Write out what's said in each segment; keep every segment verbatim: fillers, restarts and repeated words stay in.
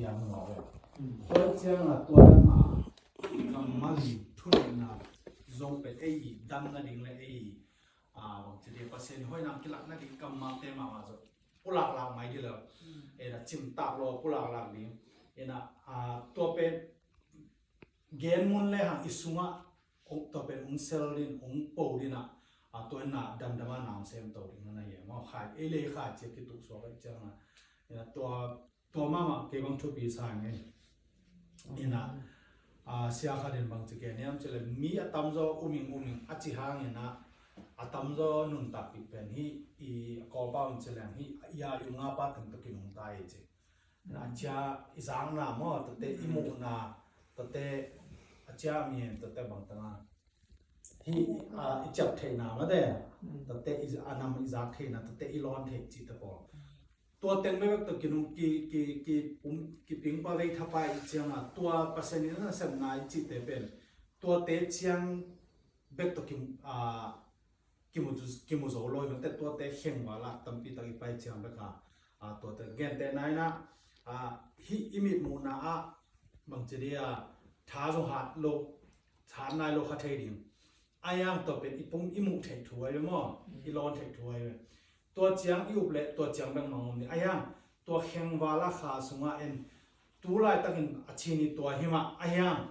Tua ciangah tua dan mah kammal i thuneihna zong pen ei dam nading le ei, a, bangci dih, Pasian i hoihna kilat nading kammalte mahmah zong pulaklak mai dih lo. Ena cimtak lo pulaklak ding. Ena, a, tua pen gen mun le hang i sungah tua pen ung sel din, ung po din ah, a, tua ena damdama na ung sem to ding na hi a maw khai ei le khai ciah kituk suak ei ciangah. Ena tua tua mahmah kei bang thupi sa ngei. Ina, a, sia khat in bang ci ke niam ci le mi a tamzaw uming uming a ci hang ina, a tamzaw nuntakpih pen hi i a kawlpau in ci leng hi i a i unga pa teng tokin hong tai ci. Ina a cia i zangna maw tate i muhna tate a cia mi en tate bang tanga hi, a, i ciap theihna mate tate i a nam i zak theihna tate i lawn theih cih te pawl. Tua teng bekbek tawh kinung ki, ki, ki, um, kipingpa vei thapai i cianga tua Pasian in a sepna i cihte pen tuate ciang bek tawh ki, a, kimu, kimu zo lo hi mate tuate khengval ah tampi tak i pai ciang bek a, a, tuate gente naina, a, hi i mitmuhna ah bangci dia tha zong hat lo, hat nai lo kha thei ding. A yang tua pen i pum i muh theih thu ai ve maw? I lawn theih thu ai ve. Tua ciang i up le tua ciang bek mang om ni a yang tua khengval a kha sungah en tu laitakin a chin i tua himah a yang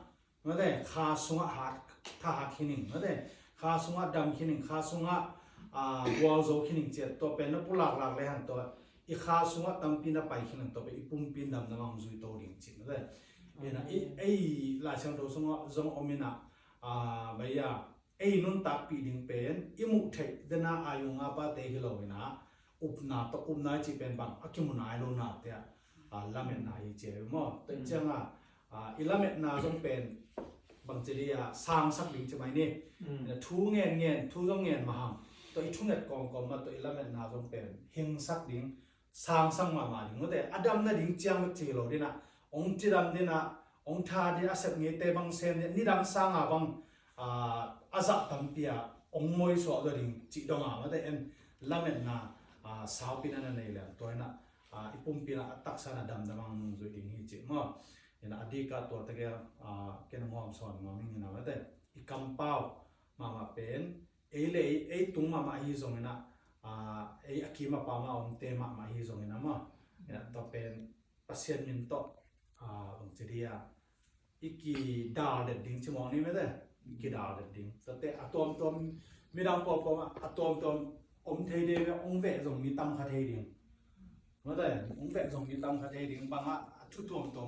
mate kha sungah hat tha hat khining mate kha sungah dam khining kha sungah, a, gualzo khining ciat tua pen na pulaklak le han tua i kha sungah tampi na pai khining tua pen i pumpi in damdam a hong zui to ding cih mate. Ina i ei Lai Siangtho sungah zong om ina, a, baya ei nuntakpih ding pen i muh theih dena a yunga pate hi lo ina upna tawh upna i cih pen bang a kimu nai lo nate ah, a, lametna hi ci a maw tua i cianga, a, i lametna zong pen bangci dia sangsak ding ci mai ni. Ina thu ngen ngen thu zong ngen mahang tua i thunget kawmkawm ma tua i lametna zong pen hingsak ding sangsak mahmah ding mate a dam nading ciang bek ci lo dinah ong cidam dinah ong tha din a sep ngeite bang sem din nidang sanga bang, a, a zah tampi a ong moi suah zaw ding cih donga mate en lametna, a, saupina na nei leng tua inah, a, i pumpina a taksa na damdam ang nungzui ding hi cih maw. Ina a dika tua tegel, a, ken a ngawm sawn ngawm ing ina mate i kampau mahmah pen ei le ei, ei tung mahmah ahi zongina, a, ei a kim a pama omte mahmah ahi zongina maw. Ina tua pen Pasian min tawh, a, bangci dia i kidal det ding ci mawng ni mete i kidal det ding tate a tuamtuam midang pawlpawm a tuamtuam om thei de ve ong veh zong mi tam kha thei ding. Mate ong veh zong mi tam kha thei ding bangah a thu tuamtuam